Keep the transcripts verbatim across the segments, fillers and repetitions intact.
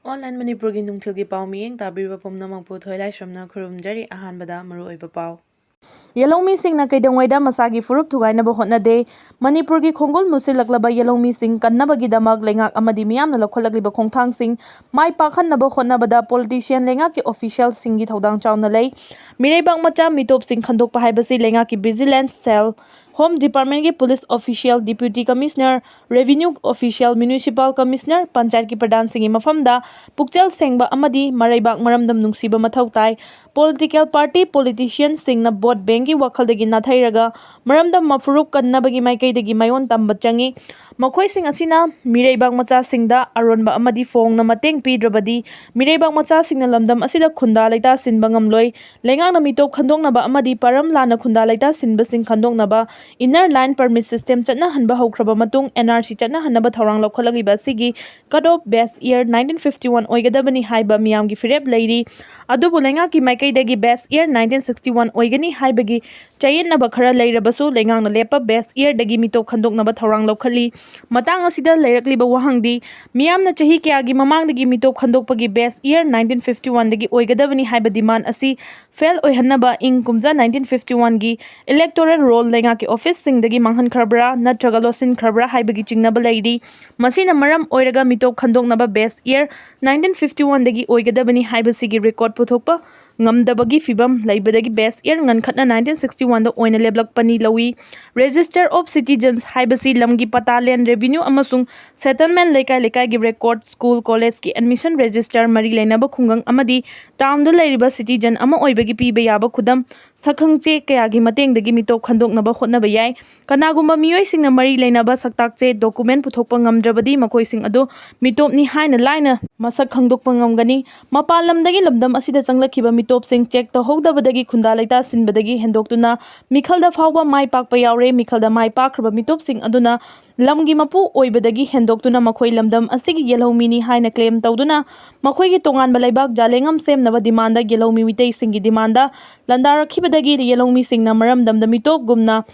Online ꯃꯅꯤꯄꯨꯔꯒꯤ ꯅꯨꯡꯊꯤꯜꯒꯤ ꯄꯥꯎ ꯃꯤꯠꯌꯦꯡ ꯇꯥꯕꯤꯔꯤꯕ ꯄꯨꯝꯅꯃꯛꯄꯨ ꯊꯣꯏꯂꯥꯏꯁ꯭ꯔꯝꯅ ꯈꯨꯔꯨꯝꯖꯔꯤ꯫ ꯑꯍꯥꯟꯕꯗ ꯃꯔꯨꯑꯣꯏꯕ ꯄꯥꯎ꯫ ꯌꯦꯜꯍꯧꯃꯤꯁꯤꯡꯅ ꯀꯩꯗꯧꯉꯩꯗ ꯃꯁꯥꯒꯤ ꯐꯨꯔꯨꯞ ꯊꯨꯒꯥꯏꯅꯕ ꯍꯣꯠꯅꯗꯦ꯫ ꯃꯅꯤꯄꯨꯔꯒꯤ ꯈꯣꯡꯒꯨꯜ ꯃꯨꯁꯤꯜꯂꯛꯂꯕ ꯌꯦꯜꯍꯧꯃꯤꯁꯤꯡ ꯀꯟꯅꯕꯒꯤꯗꯃꯛ ꯂꯩꯉꯥꯛ ꯑꯃꯗꯤ ꯃꯤꯌꯥꯝꯅ ꯂꯧꯈꯠꯂꯛꯂꯤꯕ ꯈꯣꯡꯊꯥꯡꯁꯤꯡ ꯃꯥꯏ ꯄꯥꯛꯍꯟꯅꯕ ꯍꯣꯠꯅꯕꯗ ꯄꯣꯂꯤꯇꯤꯁꯤꯌꯟ, ꯂꯩꯉꯥꯛꯀꯤ ꯑꯣꯐꯤꯁꯤꯌꯦꯜꯁꯤꯡꯒꯤ ꯊꯧꯗꯥꯡ ꯆꯥꯎꯅ ꯂꯩ꯫ ꯃꯤꯔꯩꯕꯥꯛ ꯃꯆꯥ ꯃꯤꯇꯣꯞꯁꯤꯡ ꯈꯟꯗꯣꯛꯄ ꯍꯥꯏꯕꯁꯤ ꯂꯩꯉꯥꯛꯀꯤ ꯚꯤꯖꯤꯂꯦꯟꯁ ꯁꯦꯜ, ꯍꯣꯝ ꯗꯤꯄꯥꯔꯠꯃꯦꯟꯒꯤ police official, deputy commissioner, revenue official, municipal commissioner, ꯄꯟꯆꯥꯌꯠꯀꯤ ꯄ꯭ꯔꯙꯥꯟꯁꯤꯡꯒꯤ ꯃꯐꯝꯗ ꯄꯨꯛꯆꯦꯜ ꯁꯦꯡꯕ ꯑꯃꯗꯤ ꯃꯔꯩꯕꯥꯛ ꯃꯔꯝꯗꯝ ꯅꯨꯡꯁꯤꯕ ꯃꯊꯧ ꯇꯥꯏ꯫ ꯄꯣꯂꯤꯇꯤꯀꯦꯜ ꯄꯥꯔꯇꯤ, ꯄꯣꯂꯤꯇꯤꯁꯤꯌꯟꯁꯤꯡꯅ ꯚꯣꯠ ꯕꯦꯡꯒꯤ ꯋꯥꯈꯜꯗꯒꯤ ꯅꯥꯊꯩꯔꯒ ꯃꯔꯝꯗꯝ ꯃꯐꯨꯔꯨꯞ ꯀꯟꯅꯕꯒꯤ ꯃꯥꯏꯀꯩꯗꯒꯤ ꯃꯥꯏꯑꯣꯟ ꯇꯝꯕ ꯆꯪꯏ꯫ ꯃꯈꯣꯏꯁꯤꯡ ꯑꯁꯤꯅ ꯃꯤꯔꯩꯕꯥꯛ ꯃꯆꯥꯁꯤꯡꯗ ꯑꯔꯣꯟꯕ ꯑꯃꯗꯤ ꯐꯣꯡꯅ ꯃꯇꯦꯡ ꯄꯤꯗ꯭ꯔꯕꯗꯤ ꯃꯤꯔꯩꯕꯥꯛ ꯃꯆꯥꯁꯤꯡꯅ ꯂꯝꯗꯝ ꯑꯁꯤꯗ ꯈꯨꯟꯗꯥ ꯂꯩꯇꯥ ꯁꯤꯟꯕ ꯉꯝꯂꯣꯏ꯫ ꯂꯩꯉꯥꯛꯅ ꯃꯤꯇꯣꯞ ꯈꯟꯗꯣꯛꯅꯕ ꯑꯃꯗꯤ ꯄꯔꯝ ꯂꯥꯟꯅ ꯈꯨꯟꯗꯥ ꯂꯩꯇꯥ ꯁꯤꯟꯕꯁꯤꯡ ꯈꯟꯗꯣꯛꯅꯕ ꯏꯟꯅꯔ ꯂꯥꯏꯟ ꯄꯔꯃꯤꯠ ꯁꯤꯁꯇꯦꯝ ꯆꯠꯅꯍꯟꯕ ꯍꯧꯈ꯭ꯔꯕ ꯃꯇꯨꯡ ꯑꯦꯟ ꯑꯥꯔ ꯁꯤ ꯆꯠꯅꯍꯟꯅꯕ ꯊꯧꯔꯥꯡ ꯂꯧꯈꯠꯂꯛꯂꯤꯕ ꯑꯁꯤꯒꯤ ꯀꯠ ꯑꯣꯐ ꯕꯦꯁ ꯏꯌꯔ ꯅꯥꯏꯟꯇꯤꯟ ꯐꯤꯐꯇꯤ ꯋꯥꯟ ꯑꯣꯏꯒꯗꯕꯅꯤ ꯍꯥꯏꯕ ꯃꯤꯌꯥꯝꯒꯤ ꯐꯤꯔꯦꯞ ꯂꯩꯔꯤ꯫ ꯑꯗꯨꯕꯨ ꯂꯩꯉꯥꯛꯀꯤ ꯃꯥꯏꯀꯩꯗꯒꯤ ꯕꯦꯁ ꯏꯌꯔ ꯅꯥꯏꯟꯇꯤꯟ ꯁꯤꯛꯁꯇꯤ ꯋꯥꯟ ꯑꯣꯏꯒꯅꯤ ꯍꯥꯏꯕꯒꯤ ꯆꯌꯦꯠꯅꯕ ꯈꯔ ꯂꯩꯔꯕꯁꯨ ꯂꯩꯉꯥꯛꯅ ꯂꯦꯞꯄ ꯕꯦꯁ ꯏꯌꯔꯗꯒꯤ ꯃꯤꯇꯣꯞ ꯈꯟꯗꯣꯛꯅꯕ ꯊꯧꯔꯥꯡ ꯂꯧꯈꯠꯂꯤ꯫ ꯃꯇꯥꯡ ꯑꯁꯤꯗ ꯂꯩꯔꯛꯂꯤꯕ ꯋꯥꯍꯪꯗꯤ, ꯃꯤꯌꯥꯝꯅ ꯆꯍꯤ ꯀꯌꯥꯒꯤ ꯃꯃꯥꯡꯗꯒꯤ ꯃꯤꯇꯣꯞ ꯈꯟꯗꯣꯛꯄꯒꯤ ꯕꯦꯁ ꯏꯌꯔ ꯅꯥꯏꯟꯇꯤꯟ ꯐꯤꯐꯇꯤ ꯋꯥꯟꯗꯒꯤ ꯑꯣꯏꯒꯗꯕꯅꯤ ꯍꯥꯏꯕ ꯗꯤꯃꯥꯟ ꯑꯁꯤ ꯐꯦꯜ ꯑꯣꯏꯍꯟꯅꯕ ꯏꯪ ꯀꯨꯝꯖꯥ ꯅꯥꯏꯟꯇꯤꯟ ꯐꯤꯐꯇꯤ ꯋꯥꯟꯒꯤ ꯏꯂꯦꯛꯇꯣꯔꯦꯜ ꯔꯣꯜ ꯂꯩꯉꯥꯛꯀꯤ ꯑꯣꯐꯤꯁꯁꯤꯡꯗꯒꯤ ꯃꯥꯡꯍꯟꯈ꯭ꯔꯕ꯭ꯔꯥ ꯅꯠꯇ꯭ꯔꯒ ꯂꯣꯠꯁꯤꯟꯈ꯭ꯔꯕ꯭ꯔꯥ ꯍꯥꯏꯕꯒꯤ ꯆꯤꯡꯅꯕ ꯂꯩꯔꯤ꯫ ꯃꯁꯤꯅ ꯃꯔꯝ ꯑꯣꯏꯔꯒ ꯃꯤꯇꯣꯞ ꯈꯟꯗꯣꯛꯅꯕ ꯕꯦꯁ ꯏꯌꯔ ꯅꯥꯏꯟꯇꯤꯟ ꯐꯤꯐꯇꯤ ꯋꯥꯟꯗꯒꯤ ꯑꯣꯏꯒꯗꯕꯅꯤ ꯍꯥꯏꯕꯁꯤꯒꯤ ꯔꯦꯀꯣꯔꯗ ꯄꯨꯊꯣꯛꯄ ꯉꯝꯗꯕꯒꯤ ꯐꯤꯚꯝ ꯂꯩꯕꯗꯒꯤ ꯕꯦꯁ ꯏꯌꯔ ꯉꯟꯈꯠꯅ ꯅꯥꯏꯟꯇꯤꯟ ꯁꯤꯛꯁꯇꯤ ꯋꯥꯟꯗ ꯑꯣꯏꯅ ꯂꯦꯞꯂꯛꯄꯅꯤ ꯂꯧꯏ꯫ ꯔꯦꯖꯤꯁꯇꯔ ꯑꯣꯐ ꯁꯤꯇꯤꯖꯟꯁ ꯍꯥꯏꯕꯁꯤ ꯂꯝꯒꯤ ꯄꯇꯥ, ꯂꯦꯟ ꯔꯦꯚꯤꯅ꯭ꯌꯨ ꯑꯃꯁꯨꯡ ꯁꯦꯇꯜꯃꯦꯟ, ꯂꯩꯀꯥꯏ ꯂꯩꯀꯥꯏꯒꯤ ꯔꯦꯀꯣꯔꯗ, ꯁ꯭ꯀꯨꯜ, ꯀꯣꯂꯦꯖꯀꯤ ꯑꯦꯗꯃꯤꯁꯟ ꯔꯦꯖꯤꯁꯇꯔ, ꯃꯔꯤ ꯂꯩꯅꯕ ꯈꯨꯡꯒꯪ ꯑꯃꯗꯤ ꯇꯥꯎꯟꯗ ꯂꯩꯔꯤꯕ ꯁꯤꯇꯤꯖꯟ ꯑꯃ ꯑꯣꯏꯕꯒꯤ ꯄꯤꯕ ꯌꯥꯕ ꯈꯨꯗꯝ ꯁꯛꯈꯪ ꯆꯦ ꯀꯌꯥꯒꯤ ꯃꯇꯦꯡꯗꯒꯤ ꯃꯤꯇꯣꯞ ꯈꯟꯗꯣꯛꯅꯕ ꯍꯣꯠꯅꯕ ꯌꯥꯏ꯫ ꯀꯅꯥꯒꯨꯝꯕ ꯃꯤꯑꯣꯏꯁꯤꯡꯅ ꯃꯔꯤ ꯂꯩꯅꯕ ꯁꯛꯇꯥꯛ ꯆꯦ, ꯗꯣꯀꯨꯃꯦꯟ ꯄꯨꯊꯣꯛꯄ ꯉꯝꯗ꯭ꯔꯕꯗꯤ ꯃꯈꯣꯏꯁꯤꯡ ꯑꯗꯨ ꯃꯤꯇꯣꯞꯅꯤ ꯍꯥꯏꯅ ꯂꯥꯏꯅ ꯃꯁꯛ ꯈꯪꯗꯣꯛꯄ ꯉꯝꯒꯅꯤ꯫ ꯃꯄꯥꯟ ꯂꯝꯗꯒꯤ ꯂꯝꯗꯝ ꯑꯁꯤꯗ ꯆꯪꯂꯛꯈꯤꯕ ꯃꯤꯇꯣꯞꯁꯤꯡ ꯆꯦꯛ ꯇꯧꯍꯧꯗꯕꯗꯒꯤ ꯈꯨꯟꯗꯥ ꯂꯩꯇꯥ ꯁꯤꯟꯕꯗꯒꯤ ꯍꯦꯟꯗꯣꯛꯇꯨꯅ ꯃꯤꯈꯜꯗ ꯐꯥꯎꯕ ꯃꯥꯏ ꯄꯥꯛꯄ ꯌꯥꯎꯔꯦ꯫ ꯃꯤꯈꯜꯗ ꯃꯥꯏ ꯄꯥꯛꯈ꯭ꯔꯕ ꯃꯤꯇꯣꯞꯁꯤꯡ ꯑꯗꯨꯅ ꯂꯝꯒꯤ ꯃꯄꯨ ꯑꯣꯏꯕꯗꯒꯤ ꯍꯦꯟꯗꯣꯛꯇꯨꯅ ꯃꯈꯣꯏ ꯂꯝꯗꯝ ꯑꯁꯤꯒꯤ ꯌꯦꯜꯍꯧꯃꯤꯅꯤ ꯍꯥꯏꯅ claim ꯇꯧꯗꯨꯅ ꯃꯈꯣꯏꯒꯤ ꯇꯣꯉꯥꯟꯕ ꯂꯩꯕꯥꯛ ꯖꯥꯂꯦꯡꯉꯝ ꯁꯦꯝꯅꯕ demand ꯌꯦꯜꯍꯧꯃꯤ ꯃꯤꯇꯩꯁꯤꯡꯒꯤ demand ꯂꯥꯟꯗꯥꯔꯛꯈꯤꯕꯗꯒꯤ ꯌꯦꯜꯍꯧꯃꯤꯁꯤꯡꯅ ꯃꯔꯝꯗꯝꯗ ꯃꯤꯇꯣꯞꯒꯨꯝꯅ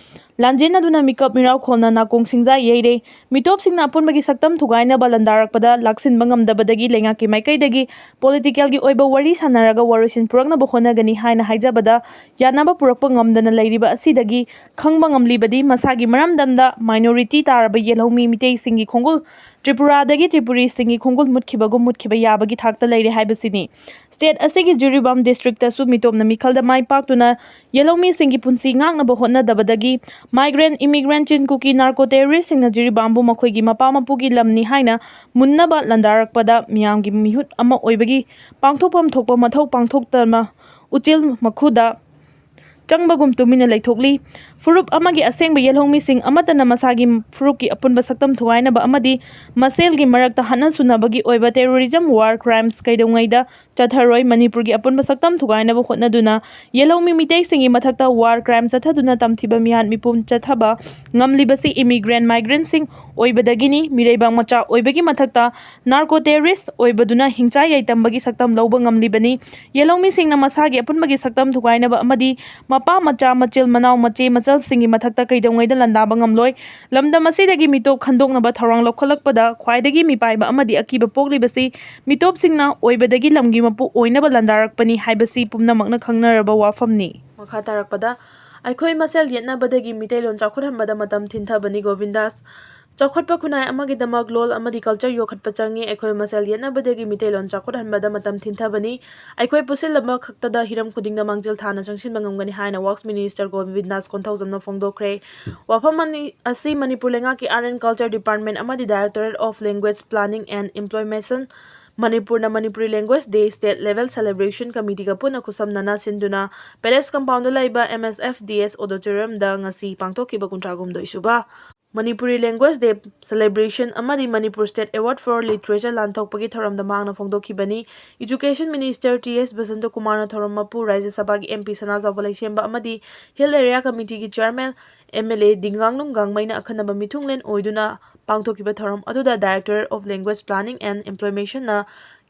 ꯂꯥꯟꯖꯦꯟꯅꯗꯨꯅ ꯃꯤꯀꯞ ꯃꯤꯔꯥꯎ ꯈꯣꯜꯅ ꯅꯥꯀꯣꯡ ꯁꯤꯡꯖꯥ ꯌꯩꯔꯦ꯫ ꯃꯤꯇꯣꯞꯁꯤꯡꯅ ꯑꯄꯨꯟꯕꯒꯤ ꯁꯛꯇꯝ ꯊꯨꯒꯥꯏꯅꯕ ꯂꯥꯟꯗꯥꯔꯛꯄꯗ ꯂꯥꯛꯁꯤꯟꯕ ꯉꯝꯗꯕꯗꯒꯤ ꯂꯩꯉꯥꯛꯀꯤ ꯃꯥꯏꯀꯩꯗꯒꯤ politicalꯒꯤ ꯑꯣꯏꯕ ꯋꯥꯔꯤ ꯁꯥꯟꯅꯔꯒ ꯋꯥꯔꯣꯏꯁꯤꯟ ꯄꯨꯔꯛꯅꯕ ꯍꯣꯠꯅꯒꯅꯤ ꯍꯥꯏꯅ ꯍꯥꯏꯖꯕꯗ ꯌꯥꯅꯕ ꯄꯨꯔꯛꯄ ꯉꯝꯗꯅ ꯂꯩꯔꯤꯕ ꯑꯁꯤꯗꯒꯤ ꯈꯪꯕ ꯉꯝꯂꯤꯕꯗꯤ ꯃꯁꯥꯒꯤ ꯃꯔꯝꯗꯝꯗ minority ꯇꯥꯔꯕ ꯌꯦꯜꯍꯧꯃꯤ ꯃꯤꯇꯩꯁꯤꯡꯒꯤ ꯈꯣꯡꯒꯨꯜ ꯇ꯭ꯔꯤꯄꯨꯔꯥꯗꯒꯤ ꯇ꯭ꯔꯤꯄꯨꯔꯤꯁꯤꯡꯒꯤ ꯈꯣꯡꯒꯨꯜ ꯃꯨꯠꯈꯤꯕꯒꯨꯝ ꯃꯨꯠꯈꯤꯕ ꯌꯥꯕꯒꯤ ꯊꯥꯛꯇ ꯂꯩꯔꯦ ꯍꯥꯏꯕꯁꯤꯅꯤ꯫ State ꯑꯁꯤꯒꯤ ꯖꯤꯔꯤꯕꯥꯝ districtꯇꯁꯨ ꯃꯤꯇꯣꯞꯅ ꯃꯤꯈꯜꯗ ꯃꯥꯏ ꯄꯥꯛꯇꯨꯅ ꯌꯦꯜꯍꯧꯃꯤꯁꯤꯡꯒꯤ ꯄꯨꯟꯁꯤ ꯉꯥꯛꯅꯕ ꯍꯣꯠꯅꯗꯕꯗꯒꯤ migrant, immigrant, ꯆꯤꯟ ꯀꯨꯀꯤ narco terroristꯁꯤꯡꯅ ꯖꯤꯔꯤꯕꯥꯝꯕꯨ ꯃꯈꯣꯏꯒꯤ ꯃꯄꯥ ꯃꯄꯨꯒꯤ ꯂꯝꯅꯤ ꯍꯥꯏꯅ ꯃꯨꯟꯅꯕ ꯂꯥꯟꯗꯥꯔꯛꯄꯗ ꯃꯤꯌꯥꯝꯒꯤ ꯃꯤꯍꯨꯠ ꯑꯃ ꯑꯣꯏꯕꯒꯤ ꯄꯥꯡꯊꯣꯛꯐꯝ ꯊꯣꯛꯄ ꯃꯊꯧ ꯄꯥꯡꯊꯣꯛꯇꯅ ꯎꯆꯦꯜ ꯃꯈꯨꯗ ꯆꯪꯕꯒꯨꯝ ꯇꯨꯃꯤꯟꯅ ꯂꯩꯊꯣꯛꯂꯤ꯫ ꯐꯨꯔꯨꯞ ꯑꯃꯒꯤ ꯑꯁꯦꯡꯕ ꯌꯦꯜꯍꯧꯃꯤꯁꯤꯡ ꯑꯃꯠꯇꯅ ꯃꯁꯥꯒꯤ ꯐꯨꯔꯨꯞꯀꯤ ꯑꯄꯨꯟꯕ ꯁꯛꯇꯝ ꯊꯨꯒꯥꯏꯅꯕ ꯑꯃꯗꯤ ꯃꯁꯦꯜꯒꯤ ꯃꯔꯛꯇ ꯍꯥꯠꯅ ꯁꯨꯅꯕꯒꯤ ꯑꯣꯏꯕ terrorism, war crimes ꯀꯩꯗꯧꯉꯩꯗ ꯆꯠꯊꯔꯣꯏ꯫ ꯃꯅꯤꯄꯨꯔꯒꯤ ꯑꯄꯨꯟꯕ ꯁꯛꯇꯝ ꯊꯨꯒꯥꯏꯅꯕ ꯍꯣꯠꯅꯗꯨꯅ ꯌꯦꯜꯍꯧꯃꯤ ꯃꯤꯇꯩꯁꯤꯡꯒꯤ ꯃꯊꯛꯇ war crime ꯆꯠꯊꯗꯨꯅ ꯇꯝꯊꯤꯕ ꯃꯤꯍꯥꯠ ꯃꯤꯄꯨꯝ ꯆꯠꯊꯕ ꯉꯝꯂꯤꯕꯁꯤ immigrant, migrantꯁꯤꯡ ꯑꯣꯏꯕꯗꯒꯤꯅꯤ꯫ ꯃꯤꯔꯩꯕꯥꯛ ꯃꯆꯥ ꯑꯣꯏꯕꯒꯤ ꯃꯊꯛꯇ narco terrorist ꯑꯣꯏꯕꯗꯨꯅ ꯍꯤꯡꯆꯥꯏ ꯌꯥꯏꯇꯝꯕꯒꯤ ꯁꯛꯇꯝ ꯂꯧꯕ ꯉꯝꯂꯤꯕꯅꯤ꯫ ꯌꯦꯜꯍꯧꯃꯤꯁꯤꯡꯅ ꯃꯁꯥꯒꯤ ꯑꯄꯨꯟꯕꯒꯤ ꯁꯛꯇꯝ ꯊꯨꯒꯥꯏꯅꯕ ꯑꯃꯗꯤ ꯃꯄꯥ ꯃꯆꯥ, ꯃꯆꯤꯜ ꯃꯅꯥꯎ, ꯃꯆꯦ ꯃꯆꯜꯁꯤꯡꯒꯤ ꯃꯊꯛꯇ ꯀꯩꯗꯧꯉꯩꯗ ꯂꯥꯟꯗꯥꯕ ꯉꯝꯂꯣꯏ꯫ ꯂꯝꯗꯝ ꯑꯁꯤꯗꯒꯤ ꯃꯤꯇꯣꯞ ꯈꯟꯗꯣꯛꯅꯕ ꯊꯧꯔꯥꯡ ꯂꯧꯈꯠꯂꯛꯄꯗ ꯈ꯭ꯋꯥꯏꯗꯒꯤ ꯃꯤꯄꯥꯏꯕ ꯑꯃꯗꯤ ꯑꯀꯤꯕ ꯄꯣꯛꯂꯤꯕꯁꯤ ꯃꯤꯇꯣꯞꯁꯤꯡꯅ ꯑꯣꯏꯕꯗꯒꯤ ꯂꯝꯒꯤ ꯃꯄꯨ ꯑꯣꯏꯅꯕ ꯂꯥꯟꯗꯥꯔꯛꯄꯅꯤ ꯍꯥꯏꯕꯁꯤ ꯄꯨꯝꯅꯃꯛꯅ ꯈꯪꯅꯔꯕ ꯋꯥꯐꯝꯅꯤ꯫ ꯃꯈꯥ ꯇꯥꯔꯛꯄꯗ, ꯑꯩꯈꯣꯏ ꯃꯁꯦꯜ ꯌꯦꯠꯅꯕꯗꯒꯤ ꯃꯤꯇꯩꯂꯣꯟ ꯆꯥꯎꯈꯠꯍꯟꯕꯗ ꯃꯇꯝ ꯊꯤꯟꯊꯕꯅꯤ꯫ ꯒꯣꯕꯤꯟꯗꯥꯁ꯫ ꯆꯥꯎꯈꯠꯄ ꯈꯨꯟꯅꯥꯏ ꯑꯃꯒꯤꯗꯃꯛ ꯂꯣꯜ ꯑꯃꯗꯤ culture ꯌꯣꯛꯈꯠꯄ ꯆꯪꯏ꯫ ꯑꯩꯈꯣꯏ ꯃꯁꯦꯜ ꯌꯦꯠꯅꯕꯗꯒꯤ ꯃꯤꯇꯩꯂꯣꯟ ꯆꯥꯎꯈꯠꯍꯟꯕꯗ ꯃꯇꯝ ꯊꯤꯟꯊꯕꯅꯤ꯫ ꯑꯩꯈꯣꯏ ꯄꯨꯟꯁꯤꯜꯂꯕ ꯈꯛꯇꯗ ꯍꯤꯔꯝ ꯈꯨꯗꯤꯡꯗ ꯃꯥꯡꯖꯤꯜ ꯊꯥꯅ ꯆꯪꯁꯤꯟꯕ ꯉꯝꯒꯅꯤ ꯍꯥꯏꯅ Works Minister ꯒꯣꯕꯤꯟꯗꯥꯁ ꯀꯣꯟꯊꯧꯖꯝꯅ ꯐꯣꯡꯗꯣꯛꯈ꯭ꯔꯦ꯫ ꯋꯥꯐꯝ ꯑꯅꯤ ꯑꯁꯤ ꯃꯅꯤꯄꯨꯔ ꯂꯩꯉꯥꯛꯀꯤ Art and Culture Department ꯑꯃꯗꯤ Directorate of Language Planning and Implementation, ꯃꯅꯤꯄꯨꯔꯅ Manipuri Language Day State Level Celebration Committeeꯒ ꯄꯨꯟꯅ ꯈꯨꯠꯁꯝꯅꯅ ꯁꯤꯟꯗꯨꯅ Palace Compoundꯗ ꯂꯩꯕ M S F D S Auditoriumꯗ ꯉꯁꯤ ꯄꯥꯡꯊꯣꯛꯈꯤꯕ ꯀꯨꯟꯊ꯭ꯔꯥ ꯍꯨꯝꯗꯣꯏ ꯁꯨꯕ Manipuri Language Day Celebration ꯑꯃꯗꯤ Manipur State Award for Literature ꯂꯥꯟꯊꯣꯛꯄꯒꯤ ꯊꯧꯔꯝꯗ ꯃꯍꯥꯛꯅ ꯐꯣꯡꯗꯣꯛꯈꯤꯕꯅꯤ꯫ Education Minister T S Basanta ꯀꯨꯃꯥꯔꯅ ꯊꯧꯔꯝ ꯃꯄꯨ, ꯔꯥꯖ꯭ꯌ ꯁꯚꯥꯒꯤ M P ꯁꯅꯥꯖꯥꯎꯕ ꯂꯩꯁꯦꯝꯕ ꯑꯃꯗꯤ Hill Area Committeeꯒꯤ Chairman M L A Dinganglung ꯒꯥꯡꯃꯩꯅ ꯑꯈꯟꯅꯕ ꯃꯤꯊꯨꯡꯂꯦꯟ ꯑꯣꯏꯗꯨꯅ ꯄꯥꯡꯊꯣꯛꯈꯤꯕ ꯊꯧꯔꯝ ꯑꯗꯨꯗ Director of Language Planning and Implementation ꯅ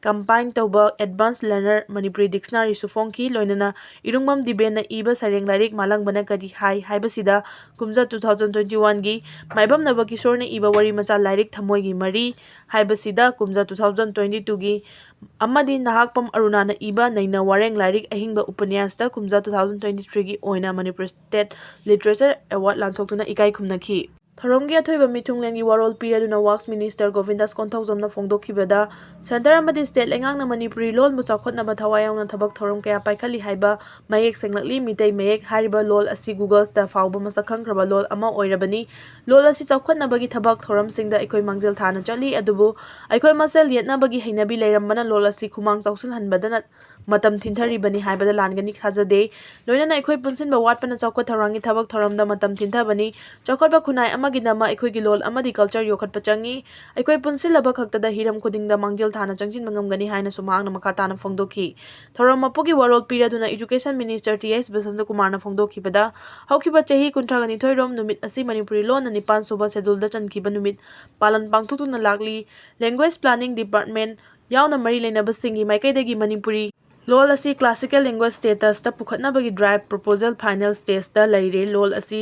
compile ꯇꯧꯕ Advanced Learner Manipuri Dictionary ꯁꯨ ꯐꯣꯡꯈꯤ꯫ ꯂꯣꯏꯅꯅ ꯏꯔꯨꯡꯕꯝ ꯗꯤꯕꯦꯟꯅ ꯏꯕ ꯁꯩꯔꯦꯡ ꯂꯥꯏꯔꯤꯛ ꯃꯥꯂꯪꯕꯅ ꯀꯔꯤ ꯍꯥꯏ ꯍꯥꯏꯕꯁꯤꯗ ꯀꯨꯝꯖꯥ two thousand twenty one ꯒꯤ ꯃꯥꯏꯕꯝꯅꯕ ꯀꯤꯁꯣꯔꯅ ꯏꯕ ꯋꯥꯔꯤ ꯃꯆꯥ ꯂꯥꯏꯔꯤꯛ ꯊꯃꯣꯏꯒꯤ ꯃꯔꯤ ꯍꯥꯏꯕꯁꯤꯗ ꯀꯨꯝꯖꯥ two thousand twenty two ꯒꯤ ꯑꯃꯗꯤ ꯅꯍꯥꯛꯄꯝ ꯑꯔꯨꯅꯥꯅ ꯏꯕ ꯅꯩꯅ ꯋꯥꯔꯦꯡ ꯂꯥꯏꯔꯤꯛ ꯑꯍꯤꯡꯕ ꯎꯄꯅ꯭ꯌꯥꯁꯇ ꯀꯨꯝꯖꯥ two thousand twenty three ꯒꯤ ꯑꯣꯏꯅ Manipur State Literature Award ꯂꯥꯟꯊꯣꯛꯇꯨꯅ ꯏꯀꯥꯏ ꯈꯨꯝꯅꯈꯤ꯫ ꯊꯧꯔꯝꯒꯤ ꯑꯊꯣꯏꯕ ꯃꯤꯊꯨꯡꯂꯦꯟꯒꯤ ꯋꯥꯔꯣꯜ ꯄꯤꯔꯗꯨꯅ Works Minister ꯒꯣꯕꯤꯟꯗꯥꯁ ꯀꯣꯟꯊꯧꯖꯝꯅ ꯐꯣꯡꯗꯣꯛꯈꯤꯕꯗ, Centre ꯑꯃꯗꯤ State ꯂꯩꯉꯥꯛꯅ ꯃꯅꯤꯄꯨꯔꯤ ꯂꯣꯟꯕꯨ ꯆꯥꯎꯈꯠꯅꯕ ꯊꯋꯥꯏ ꯌꯥꯎꯅ ꯊꯕꯛ ꯊꯧꯔꯝ ꯀꯌꯥ ꯄꯥꯏꯈꯠꯂꯤ ꯍꯥꯏꯕ ꯃꯌꯦꯛ ꯁꯦꯡꯂꯛꯂꯤ꯫ ꯃꯤꯇꯩ ꯃꯌꯦꯛ ꯍꯥꯏꯔꯤꯕ ꯂꯣꯜ ꯑꯁꯤ Googles ꯇ ꯐꯥꯎꯕ ꯃꯁꯛ ꯈꯪꯈ꯭ꯔꯕ ꯂꯣꯜ ꯑꯃ ꯑꯣꯏꯔꯕꯅꯤ꯫ ꯂꯣꯜ ꯑꯁꯤ ꯆꯥꯎꯈꯠꯅꯕꯒꯤ ꯊꯕꯛ ꯊꯧꯔꯝꯁꯤꯡꯗ ꯑꯩꯈꯣꯏ ꯃꯥꯡꯖꯤꯜ ꯊꯥꯅ ꯆꯠꯂꯤ, ꯑꯗꯨꯕꯨ ꯑꯩꯈꯣꯏ ꯃꯁꯦꯜ ꯌꯦꯠꯅꯕꯒꯤ ꯍꯩꯅꯕꯤ ꯂꯩꯔꯝꯕꯅ ꯂꯣꯜ ꯑꯁꯤ ꯈꯨꯃꯥꯡ ꯆꯥꯎꯁꯤꯜꯍꯟꯕꯗꯅ ꯃꯇꯝ ꯊꯤꯟꯊꯔꯤꯕꯅꯤ ꯍꯥꯏꯕꯗ ꯂꯥꯟꯒꯅꯤ ꯊꯥꯖꯗꯦ꯫ ꯂꯣꯏꯅꯅ ꯑꯩꯈꯣꯏ ꯄꯨꯟꯁꯤꯟꯕ ꯋꯥꯠꯄꯅ ꯆꯥꯎꯈꯠ ꯊꯧꯔꯥꯡꯒꯤ ꯊꯕꯛ ꯊꯧꯔꯝꯗ ꯃꯇꯝ ꯊꯤꯟꯊꯕꯅꯤ꯫ ꯆꯥꯎꯈꯠꯄ ꯈꯨꯟꯅꯥꯏ ꯑꯃꯒꯤꯗꯃꯛ ꯑꯩꯈꯣꯏꯒꯤ ꯂꯣꯜ ꯑꯃꯗꯤ culture ꯌꯣꯛꯈꯠꯄ ꯆꯪꯏ꯫ ꯑꯩꯈꯣꯏ ꯄꯨꯟꯁꯤꯜꯂꯕ ꯈꯛꯇꯗ ꯍꯤꯔꯝ ꯈꯨꯗꯤꯡꯗ ꯃꯥꯡꯖꯤꯜ ꯊꯥꯅ ꯆꯪꯁꯤꯟꯕ ꯉꯝꯒꯅꯤ ꯍꯥꯏꯅꯁꯨ ꯃꯍꯥꯛꯅ ꯃꯈꯥ ꯇꯥꯅ ꯐꯣꯡꯗꯣꯛꯈꯤ꯫ ꯊꯧꯔꯝ ꯃꯄꯨꯒꯤ ꯋꯥꯔꯣꯜ ꯄꯤꯔꯗꯨꯅ Education Minister ꯇꯤ ꯑꯩꯆ ꯕꯁꯟꯇꯀꯨꯃꯥꯔꯅ ꯐꯣꯡꯗꯣꯛꯈꯤꯕꯗ, ꯍꯧꯈꯤꯕ ꯆꯍꯤ ꯀꯨꯟꯊ꯭ꯔꯥꯒ ꯅꯤꯊꯣꯏ ꯔꯣꯝ ꯅꯨꯃꯤꯠ ꯑꯁꯤ ꯃꯅꯤꯄꯨꯔꯤ ꯂꯣꯟꯅ ꯅꯤꯄꯥꯟ ꯁꯨꯕ schedule ꯗ ꯆꯟꯈꯤꯕ ꯅꯨꯃꯤꯠ ꯄꯥꯂꯟ ꯄꯥꯡꯊꯣꯛꯇꯨꯅ ꯂꯥꯛꯂꯤ꯫ Language Planning Department ꯌꯥꯎꯅ ꯃꯔꯤ ꯂꯩꯅꯕꯁꯤꯡꯒꯤ ꯃꯥꯏꯀꯩꯗꯒꯤ ꯃꯅꯤꯄꯨꯔꯤ ꯂꯣꯜ ꯑꯁꯤ classical language status ꯇ ꯄꯨꯈꯠꯅꯕꯒꯤ drive proposal final stage ꯇ ꯂꯩꯔꯦ꯫ ꯂꯣꯜ ꯑꯁꯤ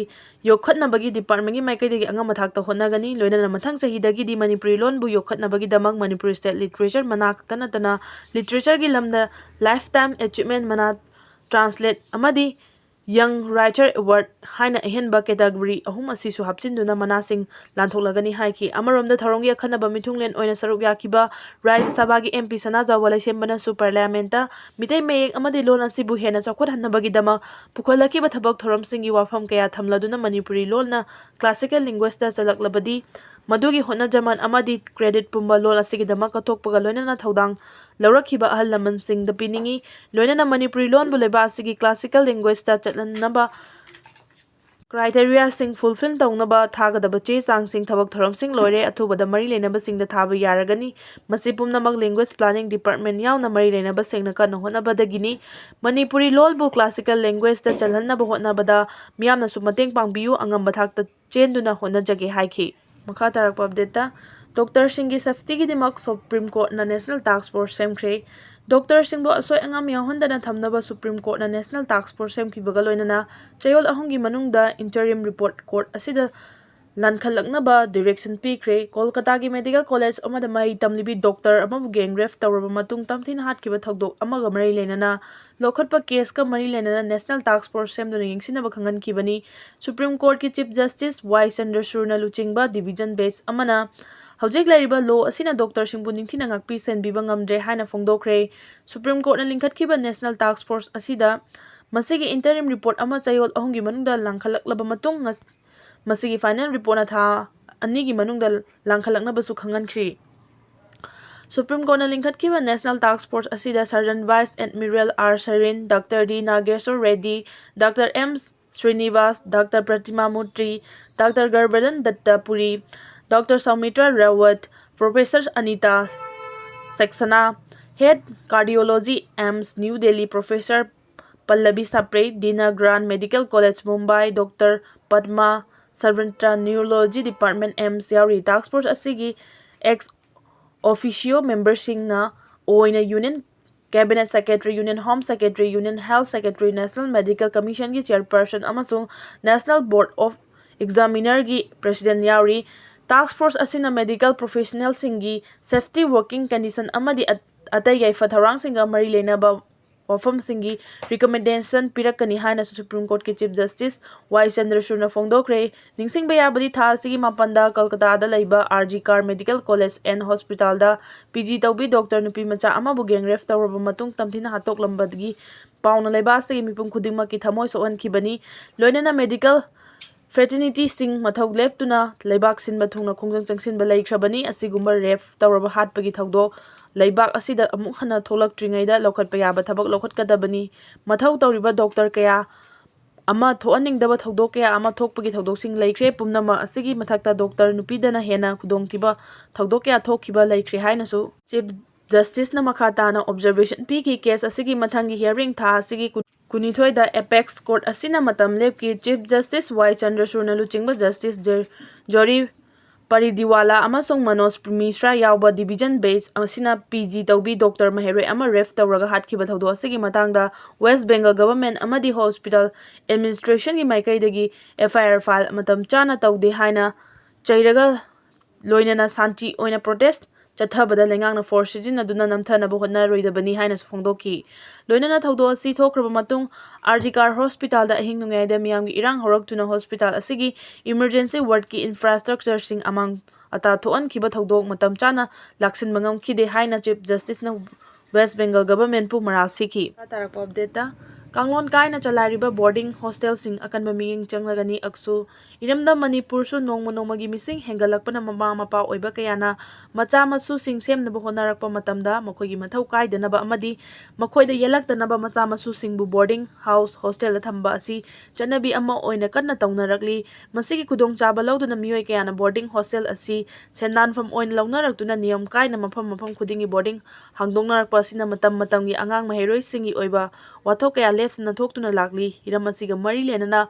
ꯌꯣꯛꯈꯠꯅꯕꯒꯤ department ꯀꯤ ꯃꯥꯏꯀꯩꯗꯒꯤ ꯑꯉꯝꯕ ꯊꯥꯛꯇ ꯍꯣꯠꯅꯒꯅꯤ꯫ ꯂꯣꯏꯅꯅ ꯃꯊꯪ ꯆꯍꯤꯗꯒꯤꯗꯤ ꯃꯅꯤꯄꯨꯔꯤ ꯂꯣꯟꯕꯨ ꯌꯣꯛꯈꯠꯅꯕꯒꯤꯗꯃꯛ ꯃꯅꯤꯄꯨꯔꯤ state literature ꯃꯅꯥ ꯈꯛꯇ ꯅꯠꯇꯅ literature ꯒꯤ ꯂꯝꯗ lifetime achievement ꯃꯅꯥ, translate ꯑꯃꯗꯤ Young Writer Award ꯍꯥꯏꯅ ꯑꯍꯦꯟꯕ category ꯑꯍꯨꯝ ꯑꯁꯤꯁꯨ ꯍꯥꯞꯆꯤꯟꯗꯨꯅ ꯃꯅꯥꯁꯤꯡ ꯂꯥꯟꯊꯣꯛꯂꯒꯅꯤ ꯍꯥꯏꯈꯤ꯫ ꯑꯃꯔꯣꯝꯗ ꯊꯧꯔꯝꯒꯤ ꯑꯈꯟꯅꯕ ꯃꯤꯊꯨꯡꯂꯦꯟ ꯑꯣꯏꯅ ꯁꯔꯨꯛ ꯌꯥꯈꯤꯕ ꯔꯥꯖ꯭ꯌ ꯁꯚꯥꯒꯤ ꯑꯦꯝ ꯄꯤ ꯁꯅꯥꯖꯥꯎꯕ ꯂꯩꯁꯦꯝꯕꯅꯁꯨ Parliament ꯇ ꯃꯤꯇꯩ ꯃꯌꯦꯛ ꯑꯃꯗꯤ ꯂꯣꯟ ꯑꯁꯤꯕꯨ ꯍꯦꯟꯅ ꯆꯥꯎꯈꯠꯍꯟꯅꯕꯒꯤꯗꯃꯛ ꯄꯨꯈꯠꯂꯛꯈꯤꯕ ꯊꯕꯛ ꯊꯧꯔꯝꯁꯤꯡꯒꯤ ꯋꯥꯐꯝ ꯀꯌꯥ ꯊꯝꯂꯗꯨꯅ ꯃꯅꯤꯄꯨꯔꯤ ꯂꯣꯟꯅ classical language ꯇ ꯆꯜꯂꯛꯂꯕꯗꯤ ꯃꯗꯨꯒꯤ ꯍꯣꯠꯅꯖꯃꯟ ꯑꯃꯗꯤ credit ꯄꯨꯝꯕ ꯂꯣꯟ ꯑꯁꯤꯒꯤꯗꯃꯛ ꯀꯠꯊꯣꯛꯄꯒ ꯂꯣꯏꯅꯅ ꯊꯧꯗꯥꯡ ꯂꯧꯔꯛꯈꯤꯕ ꯑꯍꯜ ꯂꯃꯟꯁꯤꯡꯗ ꯄꯤꯅꯤꯡꯏ꯫ ꯂꯣꯏꯅꯅ ꯃꯅꯤꯄꯨꯔꯤ ꯂꯣꯟꯕꯨ ꯂꯩꯕꯥꯛ ꯑꯁꯤꯒꯤ classical language ꯇ ꯆꯠꯍꯟꯅꯕ Criteriaꯁꯤꯡ fulfil ꯇꯧꯅꯕ ꯊꯥꯒꯗꯕ ꯆꯦ ꯆꯥꯡꯁꯤꯡ, ꯊꯕꯛ ꯊꯧꯔꯝꯁꯤꯡ ꯂꯣꯏꯔꯦ꯫ ꯑꯊꯨꯕꯗ ꯃꯔꯤ ꯂꯩꯅꯕꯁꯤꯡꯗ ꯊꯥꯕ ꯌꯥꯔꯒꯅꯤ꯫ ꯃꯁꯤ ꯄꯨꯝꯅꯃꯛ Language Planning Department ꯌꯥꯎꯅ ꯃꯔꯤ ꯂꯩꯅꯕꯁꯤꯡꯅ ꯀꯟꯅ ꯍꯣꯠꯅꯕꯗꯒꯤꯅꯤ꯫ ꯃꯅꯤꯄꯨꯔꯤ ꯂꯣꯜꯕꯨ classical languageꯇ ꯆꯜꯍꯟꯅꯕ ꯍꯣꯠꯅꯕꯗ ꯃꯤꯌꯥꯝꯅꯁꯨ ꯃꯇꯦꯡ ꯄꯥꯡꯕꯤꯌꯨ, ꯑꯉꯝꯕ ꯊꯥꯛꯇ ꯆꯦꯟꯗꯨꯅ ꯍꯣꯠꯅꯖꯒꯦ ꯍꯥꯏꯈꯤ꯫ ꯃꯈꯥ ꯇꯥꯔꯛꯄ updateꯇ, doctorꯁꯤꯡꯒꯤ safetyꯒꯤꯗꯃꯛ Supreme Courtꯅ National Task Force ꯁꯦꯝꯈ꯭ꯔꯦ꯫ Doctorꯁꯤꯡꯕꯨ ꯑꯁꯣꯏ ꯑꯉꯥꯝ ꯌꯥꯎꯍꯟꯗꯅ ꯊꯝꯅꯕ Supreme Courtꯅ National Task Force ꯁꯦꯝꯈꯤꯕꯒ ꯂꯣꯏꯅꯅ ꯆꯌꯣꯜ ꯑꯍꯨꯝꯒꯤ ꯃꯅꯨꯡꯗ interim report court ꯑꯁꯤꯗ ꯂꯥꯟꯈꯠꯂꯛꯅꯕ direction ꯄꯤꯈ꯭ꯔꯦ꯫ ꯀꯣꯜꯀꯇꯥꯒꯤ medical college ꯑꯃꯗ ꯃꯍꯩ ꯇꯝꯂꯤꯕꯤ doctor ꯑꯃꯕꯨ gang rape ꯇꯧꯔꯕ ꯃꯇꯨꯡ ꯇꯝꯊꯤꯅ ꯍꯥꯠꯈꯤꯕ ꯊꯧꯗꯣꯛ ꯑꯃꯒ ꯃꯔꯤ ꯂꯩꯅꯅ ꯂꯧꯈꯠꯄ caseꯀ ꯃꯔꯤ ꯂꯩꯅꯅ National Task Force ꯁꯦꯝꯗꯨꯅ ꯌꯦꯡꯁꯤꯟꯅꯕ ꯈꯪꯍꯟꯈꯤꯕꯅꯤ꯫ Supreme Courtꯀꯤ Chief Justice ꯋꯥꯏ ꯆꯟꯗ꯭ꯔꯆꯨꯔꯅ ꯂꯨꯆꯤꯡꯕ division bench ꯑꯃꯅ ꯍꯧꯖꯤꯛ ꯂꯩꯔꯤꯕ law ꯑꯁꯤꯅ doctorꯁꯤꯡꯕꯨ ꯅꯤꯡꯊꯤꯅ ꯉꯥꯛꯄꯤ ꯁꯦꯟꯕꯤꯕ ꯉꯝꯗ꯭ꯔꯦ ꯍꯥꯏꯅ ꯐꯣꯡꯗꯣꯛꯈ꯭ꯔꯦ꯫ Supreme Courtꯅ ꯂꯤꯡꯈꯠꯈꯤꯕ National Task Force ꯑꯁꯤꯗ ꯃꯁꯤꯒꯤ interim report ꯑꯃ ꯆꯌꯣꯜ ꯑꯍꯨꯝꯒꯤ ꯃꯅꯨꯡꯗ ꯂꯥꯡꯈꯠꯂꯛꯂꯕ ꯃꯇꯨꯡ, ꯉꯁ-, ꯃꯁꯤꯒꯤ final reportꯅ ꯊꯥ ꯑꯅꯤꯒꯤ ꯃꯅꯨꯡꯗ ꯂꯥꯡꯈꯠꯂꯛꯅꯕꯁꯨ ꯈꯪꯍꯟꯈ꯭ꯔꯤ꯫ Supreme Courtꯅ ꯂꯤꯡꯈꯠꯈꯤꯕ National Task Force ꯑꯁꯤꯗ Sergeant Vice Admiral R Shareen, Doctor D Nageshwar Reddy, Doctor M Srinivas, Doctor Pratima Mutri, Doctor Garbhadan Dattapuri, Doctor Soumitra Rawat, Professor Anita Saxena, Head Cardiology, AIIMS, New Delhi, Professor Pallavi Sapre, Dina Grant Medical College, Mumbai, Doctor Padma Savitra, Neurology Department, AIIMS ꯌꯥꯎꯔꯤ꯫ Task Force ꯑꯁꯤꯒꯤ ex officio memberꯁꯤꯡꯅ ꯑꯣꯏꯅ Union Cabinet Secretary, Union Home Secretary, Union Health Secretary, National Medical Commissionꯒꯤ chairperson ꯑꯃꯁꯨꯡ National Board of Examinerꯒꯤ president ꯌꯥꯎꯔꯤ꯫ Task Force ꯑꯁꯤꯅ medical professionalꯁꯤꯡꯒꯤ safety, working condition ꯑꯃꯗꯤ ꯑꯠ-, ꯑꯇꯩ ꯌꯥꯏꯐ ꯊꯧꯔꯥꯡꯁꯤꯡꯒ ꯃꯔꯤ ꯂꯩꯅꯕ ꯋꯥꯐꯝꯁꯤꯡꯒꯤ recommendation ꯄꯤꯔꯛꯀꯅꯤ ꯍꯥꯏꯅꯁꯨ Supreme Courtꯀꯤ Chief Justice ꯋꯥꯏ ꯆꯟꯗ꯭ꯔꯆꯨꯔꯅ ꯐꯣꯡꯗꯣꯛꯈ꯭ꯔꯦ꯫ ꯅꯤꯡꯁꯤꯡꯕ ꯌꯥꯕꯗꯤ, ꯊꯥ ꯑꯁꯤꯒꯤ ꯃꯥꯄꯟꯗ ꯀꯜꯀꯇꯥꯗ ꯂꯩꯕ R G Kar Medical College and Hospitalꯗ P G ꯇꯧꯕꯤ doctor ꯅꯨꯄꯤ ꯃꯆꯥ ꯑꯃꯕꯨ gang rape ꯇꯧꯔꯕ ꯃꯇꯨꯡ ꯇꯝꯊꯤꯅ ꯍꯥꯠꯇꯣꯛꯂꯝꯕꯗꯒꯤ ꯄꯥꯎꯅ ꯂꯩꯕꯥꯛ ꯑꯁꯤꯒꯤ ꯃꯤꯄꯨꯝ ꯈꯨꯗꯤꯡꯃꯛꯀꯤ ꯊꯃꯣꯏ ꯁꯣꯛꯍꯟꯈꯤꯕꯅꯤ꯫ ꯂꯣꯏꯅꯅ medical fraternityꯁꯤꯡ ꯃꯊꯧ ꯂꯦꯞꯇꯨꯅ ꯂꯩꯕꯥꯛ ꯁꯤꯟꯕ ꯊꯨꯡꯅ ꯈꯣꯡꯖꯪ ꯆꯪꯁꯤꯟꯕ ꯂꯩꯈ꯭ꯔꯕꯅꯤ꯫ ꯑꯁꯤꯒꯨꯝꯕ rape ꯇꯧꯔꯕ ꯍꯥꯠꯄꯒꯤ ꯊꯧꯗꯣꯛ ꯂꯩꯕꯥꯛ ꯑꯁꯤꯗ ꯑꯃꯨꯛ ꯍꯟꯅ ꯊꯣꯛꯂꯛꯇ꯭ꯔꯤꯉꯩꯗ ꯂꯧꯈꯠꯄ ꯌꯥꯕ ꯊꯕꯛ ꯂꯧꯈꯠꯀꯗꯕꯅꯤ꯫ ꯃꯊꯧ ꯇꯧꯔꯤꯕ doctor ꯀꯌꯥ ꯑꯃ ꯊꯣꯛꯍꯟꯅꯤꯡꯗꯕ ꯊꯧꯗꯣꯛ ꯀꯌꯥ ꯑꯃ ꯊꯣꯛꯄꯒꯤ ꯊꯧꯗꯣꯛꯁꯤꯡ ꯂꯩꯈ꯭ꯔꯦ꯫ ꯄꯨꯝꯅꯃꯛ ꯑꯁꯤꯒꯤ ꯃꯊꯛꯇ ꯗꯣꯛꯇꯔ ꯅꯨꯄꯤꯗꯅ ꯍꯦꯟꯅ ꯈꯨꯗꯣꯡꯊꯤꯕ ꯊꯧꯗꯣꯛ ꯀꯌꯥ ꯊꯣꯛꯈꯤꯕ ꯂꯩꯈ꯭ꯔꯦ ꯍꯥꯏꯅꯁꯨ ꯆꯤꯐ ꯖꯁꯇꯤꯁꯅ ꯃꯈꯥ ꯇꯥꯅ ꯑꯣꯕꯖꯔꯕꯦꯁꯟ ꯄꯤꯈꯤ꯫ ꯀꯦꯁ ꯑꯁꯤꯒꯤ ꯃꯊꯪꯒꯤ ꯍꯤꯌꯥꯔꯤꯡ ꯊꯥ ꯑꯁꯤꯒꯤ ꯀꯨꯟꯅꯤꯊꯣꯏꯗ ꯑꯦꯄꯦꯛꯁ ꯀꯣꯔꯠ ꯑꯁꯤꯅ ꯃꯇꯝ ꯂꯦꯞꯈꯤ꯫ ꯆꯤꯐ ꯖꯁꯇꯤꯁ ꯋꯥꯏ ꯆꯟꯗ꯭ꯔꯆꯨꯗꯅ ꯂꯨꯆꯤꯡꯕ ꯖꯁꯇꯤꯁ ꯖꯦ-, ꯖꯣꯔꯤ ꯄꯔꯤꯗꯤꯋꯥꯂꯥ ꯑꯃꯁꯨꯡ ꯃꯅꯣꯖ ꯃꯤꯁ꯭ꯔꯥ ꯌꯥꯎꯕ ꯗꯤꯚꯤꯖꯟ ꯕꯦꯟꯆ ꯑꯁꯤꯅ ꯄꯤ ꯖꯤ ꯇꯧꯕꯤ ꯗꯣꯛꯇꯔ ꯃꯍꯩꯔꯣꯏ ꯑꯃ ꯔꯦꯞ ꯇꯧꯔꯒ ꯍꯥꯠꯈꯤꯕ ꯊꯧꯗꯣꯛ ꯑꯁꯤꯒꯤ ꯃꯇꯥꯡꯗ ꯋꯦꯁ ꯕꯦꯡꯒꯜ ꯒꯚꯔꯟꯃꯦꯟꯠ ꯑꯃꯗꯤ ꯍꯣꯁꯄꯤꯇꯥꯜ ꯑꯦꯗꯃꯤꯅꯤꯁꯇ꯭ꯔꯦꯁꯟꯒꯤ ꯃꯥꯏꯀꯩꯗꯒꯤ ꯑꯦꯐ ꯑꯥꯏ ꯑꯥꯔ ꯐꯥꯏꯜ ꯃꯇꯝ ꯆꯥꯅ ꯇꯧꯗꯦ ꯍꯥꯏꯅ ꯆꯩꯔꯒ ꯂꯣꯏꯅꯅ ꯁꯥꯟꯇꯤ ꯑꯣꯏꯅ ꯄ꯭ꯔꯣꯇꯦꯁ ꯆꯠꯊꯕꯗ ꯂꯩꯉꯥꯛꯅ ꯐꯣꯔꯁ ꯁꯤꯖꯤꯟꯅꯗꯨꯅ ꯅꯝꯊꯅꯕ ꯍꯣꯠꯅꯔꯣꯏꯗꯕꯅꯤ ꯍꯥꯏꯅꯁꯨ ꯐꯣꯡꯗꯣꯛꯈꯤ꯫ ꯂꯣꯏꯅꯅ ꯊꯧꯗꯣꯛ ꯑꯁꯤ ꯊꯣꯛꯈ꯭ꯔꯕ ꯃꯇꯨꯡ ꯑꯥꯔ ꯖꯤ ꯀꯥꯔ ꯍꯣꯁꯄꯤꯇꯥꯜꯗ ꯑꯍꯤꯡ ꯅꯣꯡꯌꯥꯏꯗ ꯃꯤꯌꯥꯝꯒꯤ ꯏꯔꯥꯡ ꯍꯧꯔꯛꯇꯨꯅ ꯍꯣꯁꯄꯤꯇꯥꯜ ꯑꯁꯤꯒꯤ ꯏꯃꯔꯖꯦꯟꯁꯤ ꯋꯥꯔꯗꯀꯤ ꯏꯟꯐ꯭ꯔꯥꯁ꯭ꯇ꯭ꯔꯛꯆꯔꯁꯤꯡ ꯑꯃꯥꯡ ꯑꯇꯥ ꯊꯣꯛꯍꯟꯈꯤꯕ ꯊꯧꯗꯣꯛ ꯃꯇꯝ ꯆꯥꯅ ꯂꯥꯛꯁꯤꯟꯕ ꯉꯝꯈꯤꯗꯦ ꯍꯥꯏꯅ ꯆꯤꯐ ꯖꯁꯇꯤꯁꯅ ꯋꯦꯁ ꯕꯦꯡꯒꯜ ꯒꯚꯔꯟꯃꯦꯟꯠꯄꯨ ꯃꯔꯥꯜ ꯁꯤꯈꯤ꯫ ꯃꯈꯥ ꯇꯥꯔꯛꯄ ꯑꯞꯗꯦꯠꯇ, ꯀꯥꯡꯂꯣꯟ ꯀꯥꯏꯅ ꯆꯂꯥꯏꯔꯤꯕ ꯕꯣꯔꯗꯤꯡ ꯍꯣꯁꯇꯦꯜꯁꯤꯡ ꯑꯀꯟꯕ ꯃꯤꯠꯌꯦꯡ ꯆꯪꯂꯒꯅꯤ꯫ ꯑꯛꯁꯨ, ꯏꯔꯝꯗꯝ ꯃꯅꯤꯄꯨꯔꯁꯨ ꯅꯣꯡꯃ ꯅꯣꯡꯃꯒꯤ ꯃꯤꯁꯤꯡ ꯍꯦꯟꯒꯠꯂꯛꯄꯅ ꯃꯃꯥ ꯃꯄꯥ ꯑꯣꯏꯕ ꯀꯌꯥꯅ ꯃꯆꯥ ꯃꯁꯨꯁꯤꯡ ꯁꯦꯝꯅꯕ ꯍꯣꯠꯅꯔꯛꯄ ꯃꯇꯝꯗ ꯃꯈꯣꯏꯒꯤ ꯃꯊꯧ ꯀꯥꯏꯗꯅꯕ ꯑꯃꯗꯤ ꯃꯈꯣꯏꯗ ꯌꯦꯜꯂꯛꯇꯅꯕ ꯃꯆꯥ ꯃꯁꯨꯁꯤꯡꯕꯨ ꯕꯣꯔꯗꯤꯡ ꯍꯥꯎꯁ ꯍꯣꯁꯇꯦꯜꯗ ꯊꯝꯕ ꯑꯁꯤ ꯆꯠꯅꯕꯤ ꯑꯃ ꯑꯣꯏꯅ ꯀꯟꯅ ꯇꯧꯅꯔꯛꯂꯤ꯫ ꯃꯁꯤꯒꯤ ꯈꯨꯗꯣꯡꯆꯥꯕ ꯂꯧꯗꯨꯅ ꯃꯤꯑꯣꯏ ꯀꯌꯥꯅ ꯕꯣꯔꯗꯤꯡ ꯍꯣꯁꯇꯦꯜ ꯑꯁꯤ ꯁꯦꯟꯗꯥꯟꯐꯝ ꯑꯣꯏꯅ ꯂꯧꯅꯔꯛꯇꯨꯅ ꯅꯤꯌꯝ ꯀꯥꯏꯅ ꯃꯐꯝ ꯃꯐꯝ ꯈꯨꯗꯤꯡꯒꯤ ꯕꯣꯔꯗꯤꯡ ꯍꯥꯡꯗꯣꯛꯅꯔꯛꯄ ꯑꯁꯤꯅ ꯃꯇꯝ ꯃꯇꯝꯒꯤ ꯑꯉꯥꯡ ꯃꯍꯩꯔꯣꯏꯁꯤꯡꯒꯤ ꯑꯣꯏꯕ ꯋꯥꯊꯣꯛ ꯀꯌꯥ ꯂꯦꯞꯇꯅ ꯊꯣꯛꯇꯨꯅ ꯂꯥꯛꯂꯤ꯫ ꯍꯤꯔꯝ ꯑꯁꯤꯒ ꯃꯔꯤ ꯂꯩꯅꯅ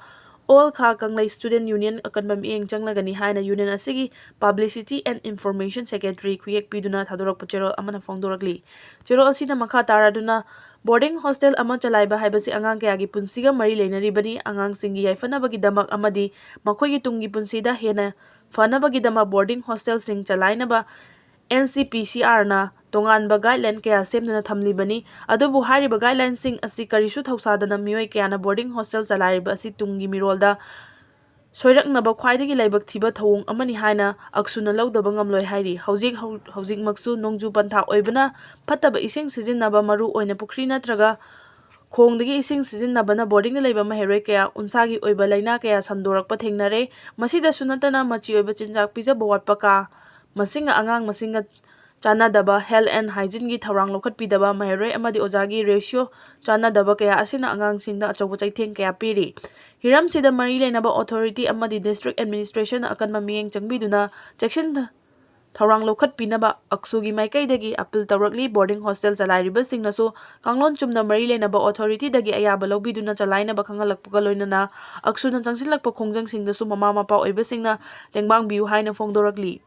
ꯑꯣꯜ ꯈꯥ ꯀꯪꯂꯩ ꯁ꯭ꯇꯨꯗꯦꯟꯠ ꯌꯨꯅꯤꯌꯟ ꯑꯀꯟꯕ ꯃꯤꯠꯌꯦꯡ ꯆꯪꯂꯒꯅꯤ ꯍꯥꯏꯅ ꯌꯨꯅꯤꯌꯟ ꯑꯁꯤꯒꯤ ꯄꯕ꯭ꯂꯤꯁꯤꯇꯤ ꯑꯦꯟ ꯏꯟꯐꯣꯔꯃꯦꯁꯟ ꯁꯦꯀ꯭ꯔꯦꯇꯔꯤ ꯈꯨꯌꯦꯛ ꯄꯤꯗꯨꯅ ꯊꯥꯗꯣꯔꯛꯄ ꯆꯦꯔꯣꯜ ꯑꯃꯅ ꯐꯣꯡꯗꯣꯔꯛꯂꯤ꯫ ꯆꯦꯔꯣꯜ ꯑꯁꯤꯅ ꯃꯈꯥ ꯇꯥꯔꯗꯨꯅ, ꯕꯣꯔꯗꯤꯡ ꯍꯣꯁꯇꯦꯜ ꯑꯃ ꯆꯂꯥꯏꯕ ꯍꯥꯏꯕꯁꯤ ꯑꯉꯥꯡ ꯀꯌꯥꯒꯤ ꯄꯨꯟꯁꯤꯒ ꯃꯔꯤ ꯂꯩꯅꯔꯤꯕꯅꯤ꯫ ꯑꯉꯥꯡꯁꯤꯡꯒꯤ ꯌꯥꯏꯐꯅꯕꯒꯤꯗꯃꯛ ꯑꯃꯗꯤ ꯃꯈꯣꯏꯒꯤ ꯇꯨꯡꯒꯤ ꯄꯨꯟꯁꯤꯗ ꯍꯦꯟꯅ ꯐꯅꯕꯒꯤꯗꯃꯛ ꯕꯣꯔꯗꯤꯡ ꯍꯣꯁꯇꯦꯜꯁꯤꯡ ꯆꯂꯥꯏꯅꯕ ꯑꯦꯟ ꯁꯤ ꯄꯤ ꯁꯤ ꯑꯥꯔꯅ ꯇꯣꯉꯥꯟꯕ ꯒꯥꯏꯗꯂꯥꯏꯟ ꯀꯌꯥ ꯁꯦꯝꯗꯨꯅ ꯊꯝꯂꯤꯕꯅꯤ꯫ ꯑꯗꯨꯕꯨ ꯍꯥꯏꯔꯤꯕ ꯒꯥꯏꯗꯂꯥꯏꯟꯁꯤꯡ ꯑꯁꯤ ꯀꯔꯤꯁꯨ ꯊꯧꯁꯥꯗꯅ ꯃꯤꯑꯣꯏ ꯀꯌꯥꯅ ꯕꯣꯔꯗꯤꯡ ꯍꯣꯁꯇꯦꯜ ꯆꯂꯥꯏꯔꯤꯕ ꯑꯁꯤ ꯇꯨꯡꯒꯤ ꯃꯤꯔꯣꯜꯗ ꯁꯣꯏꯔꯛꯅꯕ ꯈ꯭ꯋꯥꯏꯗꯒꯤ ꯂꯥꯏꯕꯛ ꯊꯤꯕ ꯊꯧꯑꯣꯡ ꯑꯃꯅꯤ ꯍꯥꯏꯅ ꯑꯛꯁꯨꯅ ꯂꯧꯗꯕ ꯉꯝꯂꯣꯏ ꯍꯥꯏꯔꯤ꯫ ꯍꯧꯖꯤꯛ, ꯍꯧ-, ꯍꯧꯖꯤꯛꯃꯛꯁꯨ ꯅꯣꯡꯖꯨ ꯄꯟꯊꯥ ꯑꯣꯏꯕꯅ ꯐꯠꯇꯕ ꯏꯁꯤꯡ ꯁꯤꯖꯤꯟꯅꯕ, ꯃꯔꯨ ꯑꯣꯏꯅ ꯄꯨꯈ꯭ꯔꯤ ꯅꯠꯇ꯭ꯔꯒ ꯈꯣꯡꯗꯒꯤ ꯏꯁꯤꯡ ꯁꯤꯖꯤꯟꯅꯕꯅ ꯕꯣꯔꯗꯤꯡꯗ ꯂꯩꯕ ꯃꯍꯩꯔꯣꯏ ꯀꯌꯥ ꯎꯟꯁꯥꯒꯤ ꯑꯣꯏꯕ ꯂꯥꯏꯅꯥ ꯀꯌꯥ ꯁꯟꯗꯣꯔꯛꯄ ꯊꯦꯡꯅꯔꯦ꯫ ꯃꯁꯤꯗꯁꯨ ꯅꯠꯇꯅ ꯃꯆꯤ ꯑꯣꯏꯕ ꯆꯤꯟꯖꯥꯛ ꯄꯤꯖꯕ ꯋꯥꯠꯄ, ꯀꯥ ꯃꯁꯤꯡꯒ ꯑꯉꯥꯡ ꯃꯁꯤꯡꯒ ꯆꯥꯟꯅꯗꯕ, health and hygiene ꯒꯤ ꯊꯧꯔꯥꯡ ꯂꯧꯈꯠꯄꯤꯗꯕ, ꯃꯍꯩꯔꯣꯏ ꯑꯃꯗꯤ ꯑꯣꯖꯥꯒꯤ ratio ꯆꯥꯟꯅꯗꯕ ꯀꯌꯥ ꯑꯁꯤꯅ ꯑꯉꯥꯡꯁꯤꯡꯗ ꯑꯆꯧꯕ ꯆꯩꯊꯦꯡ ꯀꯌꯥ ꯄꯤꯔꯤ꯫ ꯍꯤꯔꯝꯁꯤꯗ ꯃꯔꯤ ꯂꯩꯅꯕ authority ꯑꯃꯗꯤ district administration ꯅ ꯑꯀꯟꯕ ꯃꯤꯠꯌꯦꯡ ꯆꯪꯕꯤꯗꯨꯅ ꯆꯦꯛꯁꯤꯟ ꯊꯧꯔꯥꯡ ꯂꯧꯈꯠꯄꯤꯅꯕ ꯑꯛꯁꯨꯒꯤ ꯃꯥꯏꯀꯩꯗꯒꯤ appeal ꯇꯧꯔꯛꯂꯤ꯫ Boarding hostel ꯆꯂꯥꯏꯔꯤꯕꯁꯤꯡꯅꯁꯨ ꯀꯥꯡꯂꯣꯟ ꯆꯨꯝꯅ ꯃꯔꯤ ꯂꯩꯅꯕ authority ꯗꯒꯤ ꯑꯌꯥꯕ ꯂꯧꯕꯤꯗꯨꯅ ꯆꯂꯥꯏꯅꯕ ꯈꯪꯍꯜꯂꯛꯄꯒ ꯂꯣꯏꯅꯅ ꯑꯛꯁꯨꯅ ꯆꯪꯁꯤꯜꯂꯛꯄ ꯈꯣꯡꯖꯪꯁꯤꯡꯗꯁꯨ ꯃꯃꯥ ꯃꯄꯥ ꯑꯣꯏꯕꯁꯤꯡꯅ ꯇꯦꯡꯕꯥꯡꯕꯤꯌꯨ ꯍꯥꯏꯅ ꯐꯣꯡꯗꯣꯔꯛꯂꯤ꯫